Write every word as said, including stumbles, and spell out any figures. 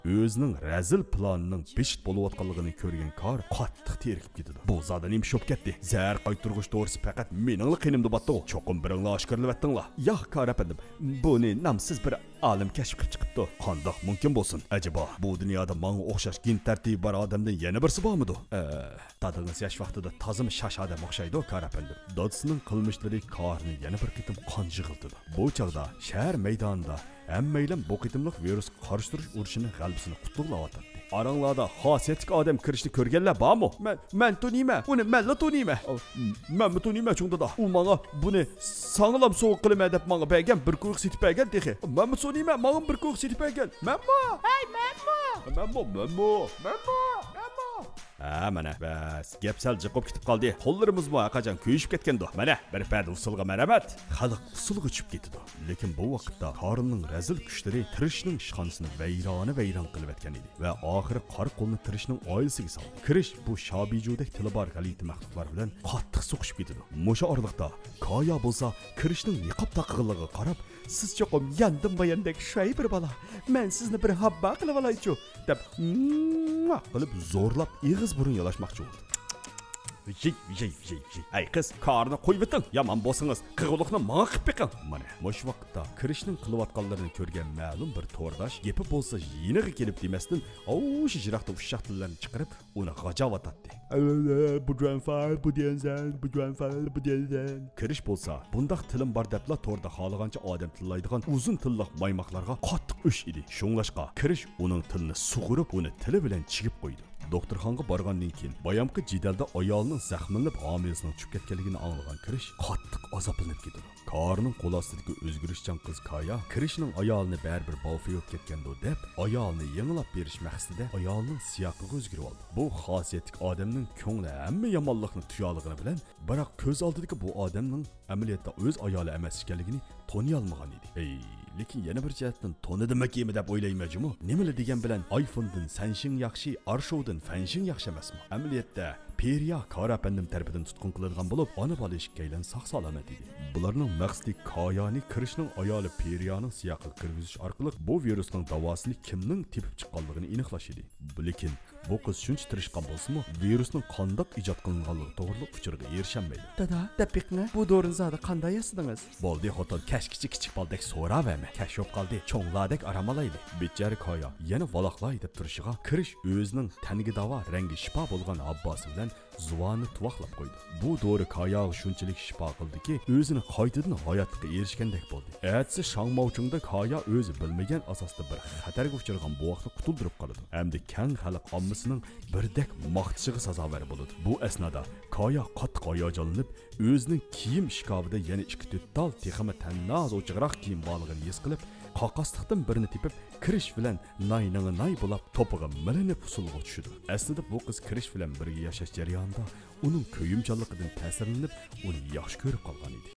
ئۆزىنىڭ رەزىل پىلانىنىڭ بىشت بولۇۋاتقانلىقىنى كۆرگەن كار قاتتىق تېرىكىپ كېتىدۇ. بۇ زادى نېمە ئىش بولۇپ كەتتى؟ زەھەر قايتۇرغۇش دورىسى پەقەت مېنىڭلا قېنىمدا باتتىغۇ. چوقۇم بىرىڭلار ئاشكارىلىۋەتتىڭلار. ياق، كار ئەپەندىم، بۇنى نامسىز بىر ئالىم كەشىپ قىلىپ چىقىپتۇ. قانداق مۇمكىن بولسۇن؟ ئەجەبا، بۇ دۇنيادا ماڭا ئوخشاش گېن تەرتىپى بار ئادەمدىن يەنە بىرسى بارمىدۇ؟ ئە، دادىڭىز ياش ۋاقتىدا تازىمۇ شاش ئادەم ئوخشايدۇ، كار ئەپەندىم. دادىسىنىڭ قىلمىشلىرى كارنى يەنە بىر قېتىم قان يىغلىتىدۇ. بۇ چاغدا شەھەر مەيدانىدا ھەممەيلەن بۇ قېتىملىق ۋىرۇسقا قارشى تۇرۇش ئۇرۇشىنىڭ غەلىبىسىنى قۇتلۇقلاۋاتاتتى. ئاراڭلاردا خاسىيەتلىك ئادەم كىرىشنى كۆرگەنلەر بارمۇ؟ مەن، مەن تونۇيمەن. ئۇنى مەنلا تونۇيمەن. ئاۋ، مەنمۇ تونۇيمەن، چوڭ دادا. ئۇ ماڭا بۇنى ساڭىلام سوۋغا قىلىمەن دەپ ماڭا بەرگەن، بىر كويۇق سېتىپ بەرگەن تېخى. مەنمۇ تونۇيمەن، ماڭىمۇ بىر كويۇق سېتىپ بەرگەن. مەنمۇ. ھەي، مەنمۇ. مەنمۇ، مەنمۇ، مەنمۇ، مەنمۇ. ھە، مانا، بەس، گەپ سەل جىق بولۇپ كېتىپ قالدى. قوللىرىمىزمۇ ھەرقاچان كۆيۈشۈپ كەتكەندۇ. مانا، بىر پەدە ئۇسسۇلغا مەرھەمەت. خەلق ئۇسسۇلغا چۈشۈپ كېتىدۇ. لېكىن بۇ ۋاقىتتا كارلنىڭ رەزىل كۈچلىرى تىرىشنىڭ ئىشخانىسىنى ۋەيرانە-ۋەيران قىلىۋەتكەن ئىدى ۋە ئاخىرى قارا قولنى تىرىشنىڭ ئائىلىسىگە سالدى. كىرىش بۇ شابىجۇدەك تىلى بار غەلىتە مەخلۇقلار بىلەن قاتتىق سوقۇشۇپ كېتىدۇ. مۇشۇ ئارىلىقتا كايا بولسا كىرىشنىڭ نىقاب تاقىغانلىقىغا قاراپ، سىز چوقۇم ياندىن باياندەك شاي بىر بالا، مەن سىزنى بىر ھاببا قىلىۋالايچۇ، دەپ، مۇا قىلىپ زورلاپ ئېغىز بۇرۇن يالاشماقچى بولدى. ۋىژىي، ۋىژىي، ۋىژىي، ۋىژىي. ئەي قىز، كارنى قويۇۋېتىڭ، يامان بولسىڭىز، قىغۇلۇقنى ماڭا قىلىپ بېقىڭ. مانا، مۇشۇ ۋاقىتتا كىرىشنىڭ قىلىۋاتقانلىرىنى كۆرگەن مەلۇم بىر تورداش گېپى بولسا يېنىغا كېلىپ دېمەستىن، ئاۋۇ يىراقتا ئۇششاق تىللارنى چىقىرىپ، ئۇنى غاجاۋاتاتتى. بۇ جوانفال، بۇ دېيەنسەن، بۇ جوانفال، بۇ دېيەنسەن. كىرىش بولسا، بۇنداق تىلىم بار دەپلا توردا خالىغانچە ئادەم تىللايدىغان ئۇزۇن تىللىق مايماقلارغا قاتتىق ئۆچ ئىدى. شۇڭلاشقا، كىرىش ئۇنىڭ تىلىنى سۇغۇرۇپ، ئۇنى تىلى بىلەن چىگىپ قويدى. دوختۇرخانىغا بارغاندىن كېيىن، بايامقى جېدەلدە ئايالىنىڭ زەخىملىنىپ، ھامىلىسىنىڭ چۈشۈپ كەتكەنلىكىنى ئاڭلىغان كىرىش قاتتىق ئازابلىنىپ كېتىدۇ. كارنىڭ قول ئاستىدىكى ئۆزگىرىشچان قىز كايا كىرىشنىڭ ئايالىنى بەرىبىر باۋفېي بولۇپ كەتكەندۇ دەپ، ئايالىنى يېڭىلاپ بېرىش مەقسىتىدە ئايالىنىڭ سىياقىغا ئۆزگىرىۋالدى. بۇ خاسىيەتلىك ئادەمنىڭ كۆڭلى ھەممە يامانلىقنى تۇيالىغىنى بىلەن، بىراق كۆز ئالدىدىكى بۇ ئادەمنىڭ ئەمەلىيەتتە ئۆز ئايالى ئەمەس ئىكەنلىكىنى تونۇيالمىغان ئىدى. ھەي، لېكىن يەنە بىر جەھەتتىن تونۇدىمىكىنمۇ دەپ ئويلايمەن جۇمۇ. نېمىلا دېگەن بىلەن ئايفوندىن سەنشىڭ ياخشى، ئارشوۋدىن فەنشىڭ ياخشى ئەمەسمۇ؟ ئەمەلىيەتتە پېرىيا كارا ئەپەندىم تەرىپىدىن تۇتقۇن قىلىنغان بولۇپ، ئانا بالا ئىككىيلەن ساق-سالامەت ئىدى. بۇلارنىڭ مەقسىتى كايانى كىرىشنىڭ ئايالى پېرىيانىڭ سىياقىغا كىرگۈزۈش ئارقىلىق بۇ ۋىرۇسنىڭ داۋاسىنى كىمنىڭ تېپىپ چىققانلىقىنى ئېنىقلاش ئىدى. لېكىن بۇ قىز شۇنچە تىرىشقان بولسىمۇ، ۋىرۇسنىڭ قانداق ئىجاد قىلىنغانلىقى توغرىلىق ئۇچۇرغا ئېرىشەلمەيدۇ. دادا، دەپ بېقىڭە، بۇ دورىنى زادى قانداق ياسىدىڭىز؟ بولدى خوتۇن، كەچكىچە كىچىك بالىدەك سوراۋەرمە. كەچ بولۇپ قالدى، چوڭلاردەك ئارام ئالايلى. بىچارە كايا يەنە ۋالاقلاي دەپ تۇرۇشىغا، كىرىش ئۆزىنىڭ تەنگە داۋا، رەڭگى شىپا بولغان ھابباسى بىلەن زۇۋاننى تۇۋاقلاپ قويدى. بۇ دورا كاياغا شۇنچىلىك شىپا قىلدىكى، ئۆزىنى قايتىدىن ھاياتلىققا ئېرىشكەندەك بولدى. ئەتىسى شاڭماۋچىڭدا كايا ئۆزى بىلمىگەن ئاساستا بىر خەتەرگە ئۇچرىغان بوۋاقنى قۇتۇلدۇرۇپ قالىدۇ ھەمدە كەڭ خەلق ئاممىسىنىڭ بىردەك ماختىشىغا سازاۋەر بولىدۇ. بۇ ئەسنادا كايا قاتتىق ھاياجانلىنىپ، ئۆزىنىڭ كىيىم ئىشكاپىدا يەنە ئىككى تۆت تال تېخىمۇ تەننازۇ جىقراق كىيىم بارلىقىنى ھېس قىلىپ، قاقاسلىقتىن بىرنى تېپىپ، كىرىش بىلەن ناينىڭ ناي بولاپ، توپىغا مىلىنىپ ئۇسسۇلغا چۈشىدۇ. ئەسلىدە بۇ قىز كىرىش بىلەن بىرگە ياشاش جەريانىدا ئۇنىڭ كۆيۈمچانلىقىدىن تەسىرلىنىپ، ئۇنى ياخشى كۆرۈپ قالغان ئىدى.